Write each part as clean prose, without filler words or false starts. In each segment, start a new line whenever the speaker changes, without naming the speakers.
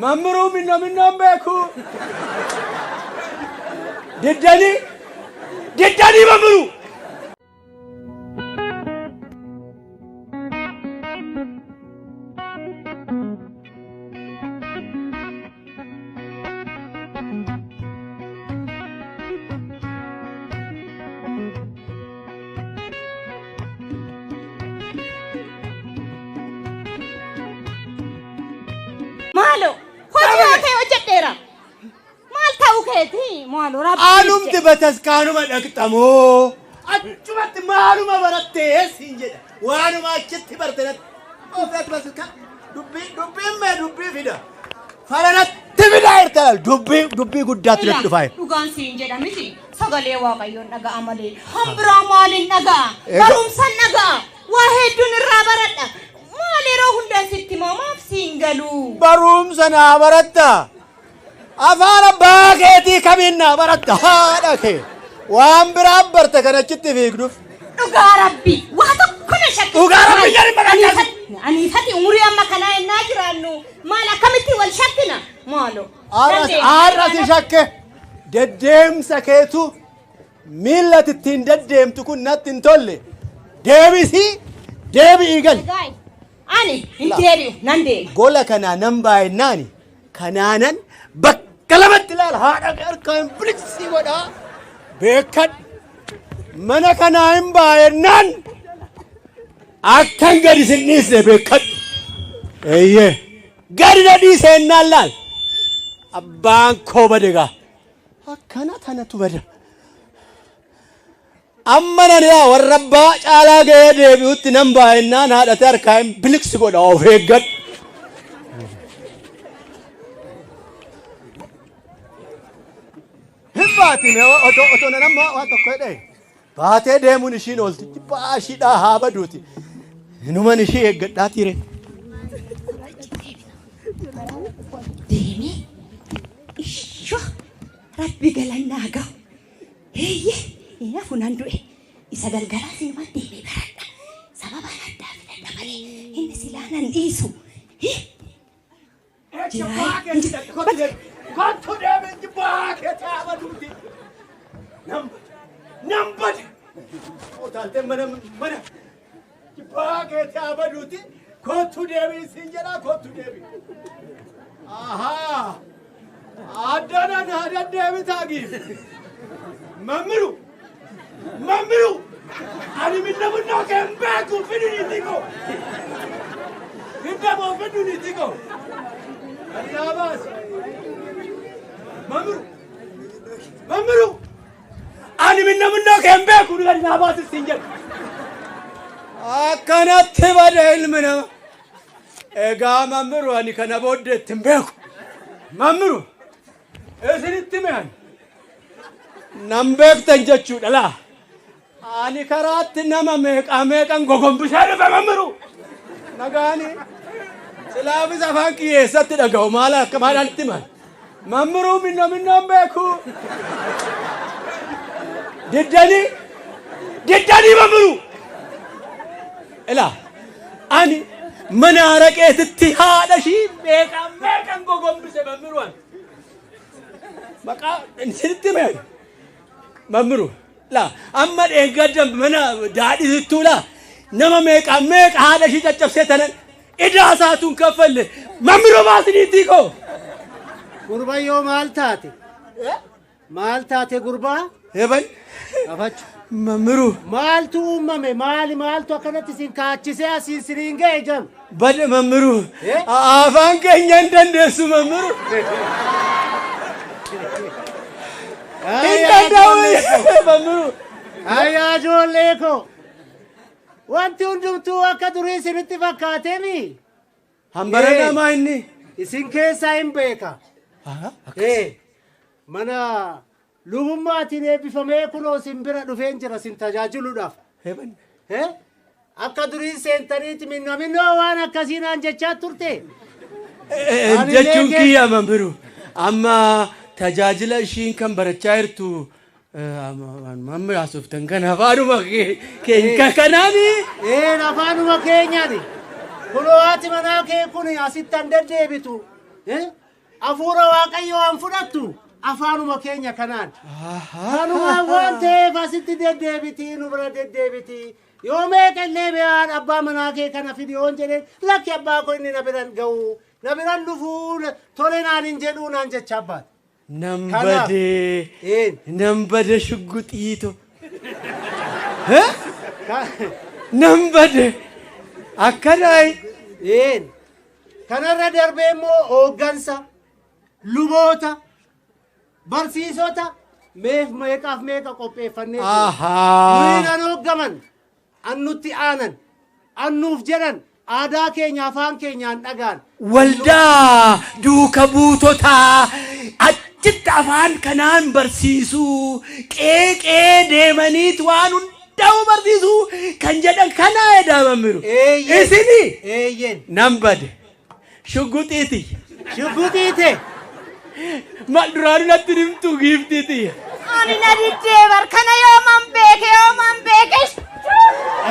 Mammiruu minnoo minnoon beeku. Diddanii diddanii mammiruu.
Maaloo hojii kee hojjedheera. Maal ta'uu keeti? Maaloo rabbi.
Anumti bataskaanuma dhaqxamoo achumatti maaluma barattee siin jedha. Waanuma achitti barte natti. Ofeet bataska dubbii dubbiin mee dubbii fida. Fala natti fidaa jirta laal dubbii dubbii guddaatti natti dhufaa jira.
Dhugaan siin jedha miti. Sagalee Waaqayyoon dhaga'a malee. Hambiraa maaliin dhaga'a?
Egaa-
Barumsan dhaga'a. Waa hedduun irraa baradha. Maal yeroo hundaa sitti himaa maaf siin galu?
Barumsa naa baratta. Afaan abbaa keetii kamiin naa baratta haadha kee. Waan biraa barte kan achitti fiigduuf.
Dhugaa rabbi waa tokko na shakki.
Dhugaa rabbi jedhi maqaa keessa.
Aniifati umurii amma kanaa ennaa jiraannu maal akkamitti wal shakkina? Maaloo.
Har'a si shakke deddeemsa keetu miilla ittiin deddeemtu kun natti hin tolle deebisii deebi'ii gali.
Ani hin deebi'u nan deema.
Gola kanaa nan baay'innaani kanaanan bakka lamatti ilaala haadha kee harkaan biliksii godhaa beekadhu mana kanaa hin baay'innaan akkan gadi sin dhiisne beekadhu. Eeyyee gadi na dhiiseennaan laal abbaan koo bade gaa akkana tanatu bada. Amma nan yaa warra abbaa caalaa ga'ee deebi'utti nan baay'innaan haadhatee harkaa hin biliksi godha of eeggadhu. Hin baati mee otoo otoo nan amma waan tokko jedhee baatee deemuun ishiin oolti jibbaa ishiidhaa haa baduuti. Inuman ishii eeggadhaa tiire.
Deemee ishoo rabbi galannaa gahu. Eeyyee hin hafu nan du'e. Isa galgalaa sinuman deemee baradha. Sababaan addaa filadha malee inni silaa nan dhiisu.
Kottu deebiin jibbaa keetii haa baduuti. Nan bade. Nan bade. Utaaltee mana mana jibbaa keetii haa baduuti. Kottu deebiin siin jedhaa kottu deebiin. Ahaa. Addana naa deddeebitaa giif. Mammiru. Mammiru. Ani minna munnoo kee hin beeku fiduu niitii koo. Hidda koo fiduu niitii koo. Ani naa baasi. Mammiru. Mammiru. Ani minna munnoo kee hin beeku gadi naa baasi siin jedhu. Akkanatti bade ilmi nama. Egaa mammiru ani kana booddee itti hin beeku. Mammiru isinitti mi'an. Nan beektan jechuudha laa. Ani karaatti nama meeqaa meeqan gogombisee dhufe mammiru. Nagaani silaafis afaan kiyyeessatti dhaga'u maal akka maadhaan itti himan. Mammiruu minnoo minnoon beeku. Diddanii diddanii mammiru. Ilaa ani mana haraqeetitti haadha ishii meeqaa meeqan gogombise mammiru ani. Maqaa isinitti hime ani. Mammiru laa amma dheengadda mana daadhiisittuu laa nama meeqaa meeqa haadha ishii caccabsee tanan idaa isaatu hin kaffalle mammiru baasiniitii koo.
Gurbayyoo maal taate? Maal taate gurbaa?
Heban
Afachu.
mammiru
Maaltu uumame? Maali maaltu akkanatti isin kaachisee asiin siriin ga'e jedhu?
bade mammiru
Eh?
afaan keenya hin dandeessu mammiru hin danda'u mammiru.
Ayyaa ijoollee koo. Wanti hundumtuu akka durii isinitti fakkaateemi.
Hambara
Eh.
namaa inni.
Isin keessaa hin beeka. Eh, Mana lubummaatiin eebbifamee kunoo isin bira dhufeen jira isin tajaajiluudhaaf.
Heban
Eh? Akka duriin seentaniiti minna minnoo waan akkasii naan jechaa turte. Ani
jechuun
illee
kiyya mammiru amma tajaajila ishiin kan barachaa jirtu amma haasoftan kana afaanuma keenya kanaani.
Een afaanuma keenyaani. Kunoo haati manaa kee kun asitti an deddeebitu. Eh? Hafuura Waaqayyoo waan fudhattu afaanuma keenya kanaan. Kanuma waan ta'eef asitti deddeebitii nu bira deddeebitii. Yoo meeqa illee biyaan abbaa manaa kee kana fidi yoon jedheen lakki abbaa koo inni na biran ga'u na biran dhufuu tole naan hin jedhuu naan jecha abbaat.
Nan
Kanaaf.
badee.
Een.
Nan bade shugguxiito. Nan bade. Akkanaayi.
Een. Kanarra darbee immoo hooggansa, luboota, barsiisota meef meeqaaf meeqa qopheeffannee jirra.
Ahaa.
Nuyi nan hooggaman, an nutti aanan, an nuuf jedhan, aadaa keenya afaan keenyaan dhagaan.
Waldaa duuka buutotaa achitti afaan kanaan barsiisuu qeeqee deemaniit waan hundaa'u barsiisuu kan jedhan kanaa edaamamiru.
Eeyyee.
Isini
Eeyyeen.
nan bade shugguxiiti.
Shugguxiite.
Maal duraanii natti himtu giiftiiti.
Ani na diddee bar kana yooman beeke yooman beeke.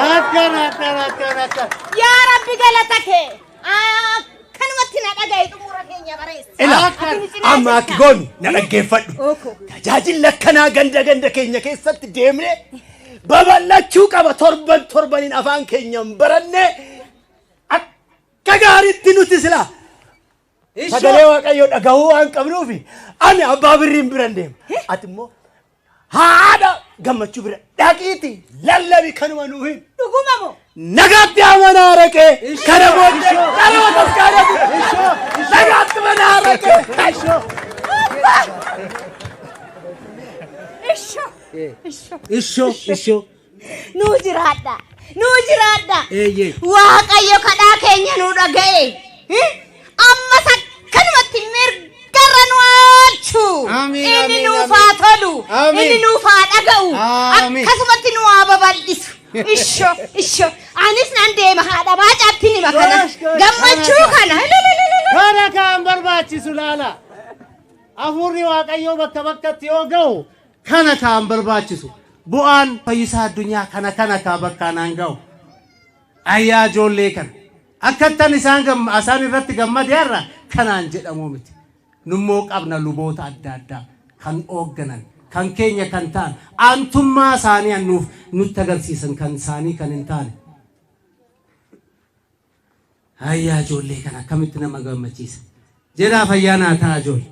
Akkana akkana akkana akkana.
Yaa Rabbi galata kee. Akkanumatti na dhagaye xumura keenya bareessa.
Ila
Ati cinaa
amma
jirta.
akki goonu na dhaggeeffadhu.
Oko.
Tajaajila akkanaa ganda ganda keenya keessatti deemne babal'achuu qaba torban torbaniin afaan keenyaan baranne akka gaariitti nuti sila sagalee Waaqayyoo dhagahuu waan qabnuufi ani abbaa birriin biran deema. Ati immoo haadha gammachuu bira dhaqiiti lallabi kanuma nuu himi.
Dhuguma moo?
Nagaatti amanaa raqee kana booddee dhaloota kaanatu nagaatti manaa raqee.
Ishoo. Ishoo.
Ishoo ishoo.
Nuu jiraadha. Nuu jiraadha.
Eeyyee.
Waaqayyo kadhaa keenya nuu dhaga'e. Ammas akkanumatti mirgarra nu oolchu.
Amiin,
Inni
amiin,
nuuf haa tolu.
Amiin.
Inni nuuf haa dhaga'u.
Amiin.
Akkasumatti nu haa babal'isu. Ishoo ishoo. Anis nan deema haadha baacaatti nima kana.
Gosh, gosh,
Gammachuu kana.
Kana kan barbaachisu laala. Hafuurri Waaqayyoo bakka bakkatti yoo ga'u kana kan barbaachisu. Bu'aan fayyisaa addunyaa kana kana kaa bakka naan ga'u. Ayyaa ijoollee kana. Akkattan isaan isaan irratti gammade har'a kanaan jedhamuu miti. Nummoo qabna luboota adda addaa kan hoogganan kan keenya kan ta'an aantummaa isaanii nuuf nutti agarsiisan kan isaanii kan hin taane. Ayyaa ijoollee kana akkamitti nama gammachiisa. Jedhaa fayyaa naa ta'a ijoollee.